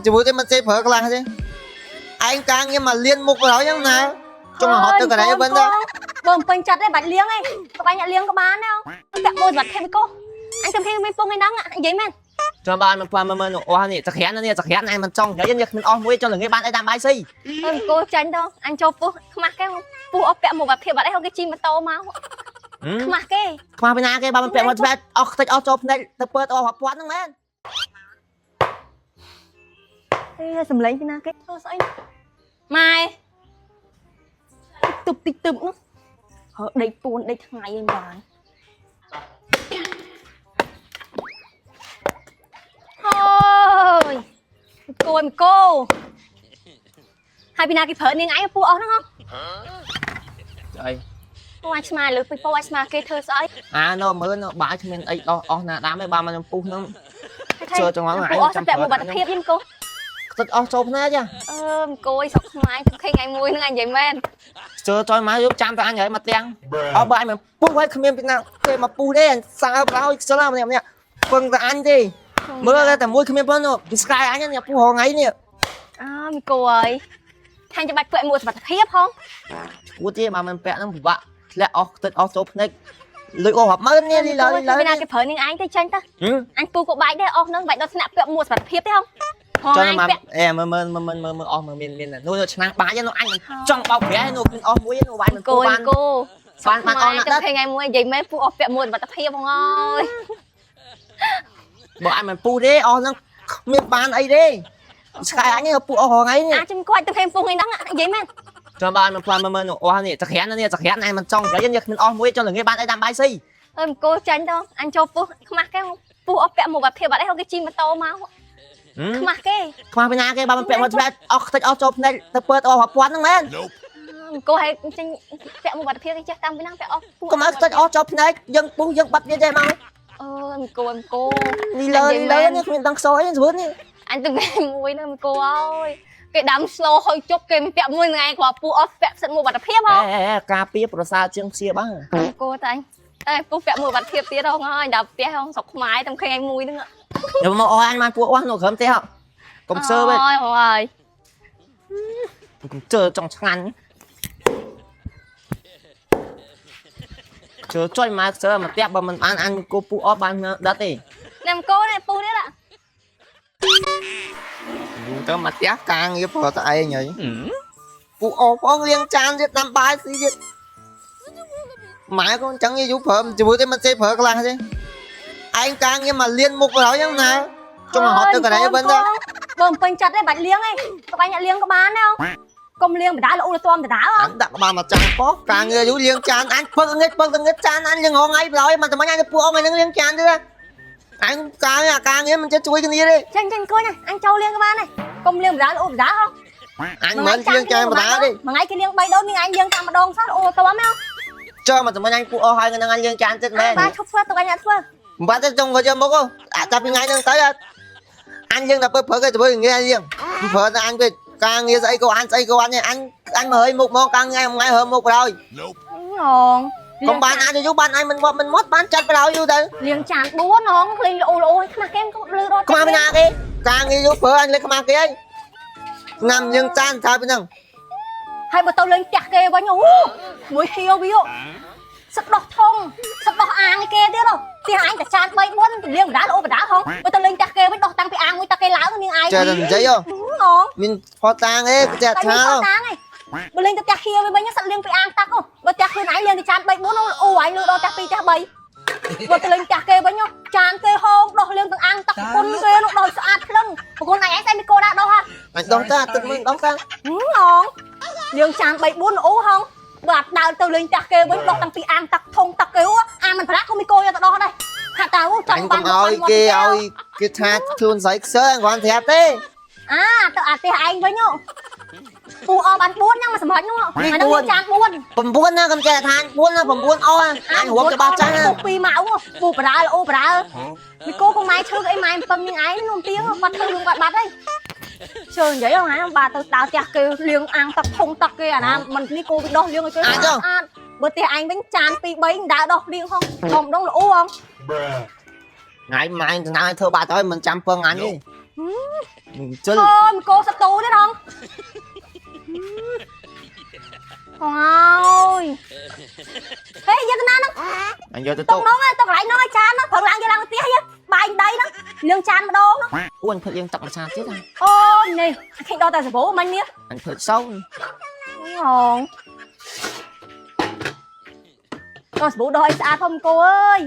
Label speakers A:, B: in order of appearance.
A: ជាមួយទេមិនចេះប្រើខ្លះទេឯងការងារមកលៀនមុខទៅហើយហ្នឹងណាចង់រត់ទៅកន្លែងវិញទៅ
B: បើមិនពេញចិត្តទេបាច់លៀងទេទុកអញអ្នកលៀងក៏បានដែរពាក់មួយសម្រាប់ខេមីកូអញទៅខេមីពងឯហ្នឹងនិយាយមែន
A: ចាំបានមកមើលមើលអស់នេះសក្រាននេះសក្រានឯងមិនចង់និយាយនេះគ្មានអស់មួយចង់ល្ងាចបានអីតាមបាយស៊ី
B: អើមកូចាញ់ទៅអញចូលពុះខ្មាស់គេពុះអស់ពាក់មកបាភាពអត់អីគេជិះម៉ូតូមកខ្មាស់គេ
A: ខ្មាស់ពីណាគេបើមិនពាក់មកច្បាស់អស់ខ្ទេចអស់ចូលភ្នែកទៅពើអស់រាប់ពាន់ហ្នឹងមែន
B: អេសំឡេងពីណាគេធ្វើស្អីម៉ែទប់តិចទប់នោះហើដេកពួនដេកថ្ងៃឯងបានហើយគួយមកគោហើយពីណាគេប្រើនាងឯងពូអស់ហ្នឹងហ៎
A: អី
B: ពូអាចស្មាលើពីពូអាចស្មាគេធ្វើស្អី
A: អានៅមើលនៅបាយគ្មានអីដោះអស់ណាដាមឯងបើមកខ្ញុំពុះហ្នឹង
B: ពូអស់សម្រាប់មួយបាត់ភាពយីមកូ
A: ខ្ទេចអស់ចូលភ្នែកចា
B: អឺមកូយស្រុកខ្មែរទៅឃើញថ្ងៃមួយហ្នឹងអញនិយាយមែន
A: ជើចយមកយកចាំទៅអញហើយមកទាំងអស់បើអញមិនពុះហើយគ្មានពីណាគេមកពុះទេអញសើបហើយខ្ជិលម្នាក់ម្នាក់ពឹងតែអញទេមើលតែមួយគ្មានប៉ុណ្ណោះពីស្កាយអញនេះពុះរងថ្ងៃនេះ
B: អើមកូអើយខាញ់ច្បាច់ពាក់មួយសមត្ថភាពហង
A: ឈួតទេបើមិនពាក់ហ្នឹងពិបាកធ្លាក់អស់ខ្ទេចអស់ចូលភ្នែកលុយអស់រាប់ម៉ឺននេះលីលើលីលើ
B: ពីណាគេប្រើនាងឯងទៅចាញ់ទៅអញពូក៏បែកដែរអស់ហ្នឹងបែកដល់ថ្នាក់ពាក់មួយសមត្ថភាពទេហងហង
A: ចង់មក
B: ឯងពាក់
A: អេមើលមើលមើលមើលមើលអស់មើលមានមាននោះឆ្នាំងបាយនោះអញចង់បោកប្រាស់នោះគ្មានអស់មួយនោះបាយមិន
B: គោ
A: បាន
B: គោ
A: បានបានអស់ណាស់
B: ទៅឃើញថ្ងៃមួយនិយាយមែនពូអស់ពាក់មួយសមត្ថភាពហងអើយ
A: បើអញមិនពុះទេអស់ហ្នឹងគ្មានបានអីទេឆ្កែអញពុះអស់រងថ្ងៃនេះ
B: អាចចាំគាត់ទៅឃើញពូថ្ងៃហ្នឹងនិយាយមែន
A: ចាំបានមកផ្លាមើលមើលនោះអស់នេះសក្រាននេះសក្រានឯងមិនចង់និយាយនេះគ្មានអស់មួយចង់ល្ងាចបានអីតាមបាយស៊ី
B: អើមកូចាញ់ទៅអញចូលពុះខ្មាស់គេពូអស់ពាក់មួយបាត់ភាពអត់អីគេជិះម៉ូតូមកខ្មាស់គេ
A: ខ្មាស់ពីណាគេបើមិនពាក់មកច្បាស់អស់ខ្ទេចអស់ចូលភ្នែកទៅពើអស់រាប់ពាន់ហ្នឹងមែន
B: មកូឲ្យចេញពាក់មួយបាត់ភាពគេចេះតាមពីហ្នឹងពាក់អស់ពូ
A: កុំឲ្យខ្ទេចអស់ចូលភ្នែកយើងពុះយើងបាត់វាទេមក
B: អឺមកូមកូ
A: នេះលើនេះលើនេះគ្មានដឹងខ្សោយស្រួលនេះ
B: អញទៅមួយនៅមកូអើយគេដាំ slow ហុយជប់គេមិនពាក់មួយថ្ងៃគ្រាន់ពូអស់ពាក់សិតមួយបាត់ភាពហ៎
A: អេការពារប្រសើរជាងព្យាបាល
B: គោតែអញអេពូពាក់មួយបាត់ភាពទៀតហងហើយដល់ផ្ទះហងស្រុកខ្មែរតែឃើញឯងមួយហ្នឹង
A: យកមកអស់អញបានពួកអស់នោះក្រុមទេហ៎កុំសើវិញ
B: អូយហើយក
A: ុំជើចង់ឆ្ងាញ់ជើចុយមកសើមកផ្ទះបើមិនបានអញគូពូអស់បានដិតទេ
B: ណែមកូនេះពូនេះ
A: យូរទៅមកផ្ទះការងារប្រតឯងហើយពូអស់ផងលាងចានទៀតដាំបាយស៊ីទៀតម៉ែក៏អញ្ចឹងយូរប្រើជាមួយទេមិនចេះប្រើខ្លះទេឯងការងារមកលៀនមុខទៅហើយហ្នឹងណាចង់រត់ទៅកន្លែងវិញទៅ
B: បើមិនពេញចិត្តទេបាច់លៀងទេទុកអញអ្នកលៀងក៏បានដែរកុំលៀងបដាល្អលទាំដដា
A: អញដាក់ក្បាលមកចានប៉ោះការងារយូរលាងចានអញពឹកងឹតពឹកងឹតចានអញលាងរងថ្ងៃប្រហើយមកតែមិញអញទៅពួកអងហ្នឹងលាងចានទៀតអញការងារការងារមិនចេះជួយគ្នាទេ
B: ចេញចេញអង្គុយណាអញចូលលៀងក៏បានដែរកុំលៀងបដាល្អបដាហ៎
A: អញមិនលាងចានបដាទេ
B: មួយថ្ងៃគេលៀង3ដងនាងឯងលៀងតាមម្ដងសោះអូតមក
A: ចុះមកតែមិញអញពួកអស់ហើយហ្នឹងអញលាងចានទៀតមែន
B: បាទឈប់ធ្វើទុកអញអ្នកធ្វើ
A: មិនបាត់ទេចង់ក៏យកមកអាចចាប់ពីថ្ងៃហ្នឹងទៅអញលាងតែព្រឹកឯងទៅងាយលាងព្រឹកតែអញពេកការងារស្អីក៏អញស្អីក៏អញអញអញមកហើយមុខមកការងារថ្ងៃហើមុខប្រហើយ
B: ងង
A: កុំបានអាចយូរបានអញមិនវត្តមិនមត់បានចាត់ប្រហើយយូរទៅ
B: លៀងចាន4ហងឃ្លេងល្អល្អខ្មាស់គេក៏លឺរត់
A: ខ្មាស់ពីណាគេការងារយូរព្រឹកអញលេខ្មាស់គេហើយឆ្នាំយើងចានថាពីហ្នឹង
B: ហើយបើទៅលេងផ្ទះគេវិញអូមួយហៀវវាសឹកដោះធំសឹកដោះអាងគេទៀតផ្ទះអញតែចាន3 4លៀងបដាល្អបដាហងបើទៅលេងផ្ទះគេវិញដោះតាំងពីអាងមួយតាគេឡើងនាងឯង
A: ចេះតែនិយាយ
B: ងង
A: មានផតតាងអីចេះ
B: តែ
A: ថា
B: មានខតាងឯងបើលេងទៅផ្ទះហៀវវិញសឹកលៀងពីអាងតាក់បើផ្ទះខ្លួនឯងលៀងទៅចាន3 4អូឯងលឺដល់ផ្ទះ2ផ្ទះ3បើទៅលេងផ្ទះគេវិញចានគេហងដោះលៀងទាំងអាងតាក់ប្រពន្ធគេនោះដោះស្អាតភ្លឹងប្រពន្ធឯងឯងតែមីកូដាដោះហ่ะ
A: អញដោះតាទឹកមើលដោះតា
B: ងងយើងចាន3 4អូហងបើអត់ដើរទៅលេងផ្ទះគេវិញដោះតាំងពីអាងតាក់ធុងតាក់គេអាងមិនប្រាក់ក៏មីកូយកទៅដោះដែរហាក់តើច
A: អញ
B: ង់បា
A: កុំឲ្យ
B: ន
A: គេឲ្យគេថាខ្លួនស្អីខ្សើគ្រាន់ត្រាប់ទេ
B: អាទៅអាផ្ទះឯងវិញពូអស់បាន4ញ៉ាំមកសម្រាប់នោះអានោះចាន4
A: 9ណាកុំចេះថា4ណា9អស់អញរាប់ច្បាស់ចាស់ណា
B: ពូ2ម៉ៅពូបដាអូបដាមីកូកុំម៉ែឈឺអីម៉ែពឹងនាងឯងនោះទៀងគាត់ធ្វើរឿងគាត់បាត់ហើយជើនិយាយហ្នឹងណាបាទទៅដើរផ្ទះគេលៀងអាងទឹកធុងទឹកគេអាណាមិននេះគោវាដោះលៀងឲ្យគេស្អាតបើផ្ទះឯងវិញចាន2 3ដើរដោះលៀងហងដងដងល្អហង
A: ថ្ងៃម៉ែតំណាងឲ្យធ្វើបាត់ហើយមិនចាំពឹងអញទេ នឹងជិល
B: អូមកោសតូទេហងអូយហេយកណាហ្នឹង
A: អញយកទៅ
B: តុ
A: ទុក
B: កនោះតុកន្លែងនោះឲ្យចាននោះប្រឹងឡើងយកឡើងផ្ទះយកបាយដីនោះលឿងចានម្ដងនោះ
A: អូអញភ្លេចយើងទឹកមួយសាទៀតហ่ะ
B: អូនេះឃើញដល់តែសាប៊ូមិញនេះ
A: អញភ្លេចសូន
B: ហងដល់សាប៊ូដោះឲ្យស្អាតផងគោអើយ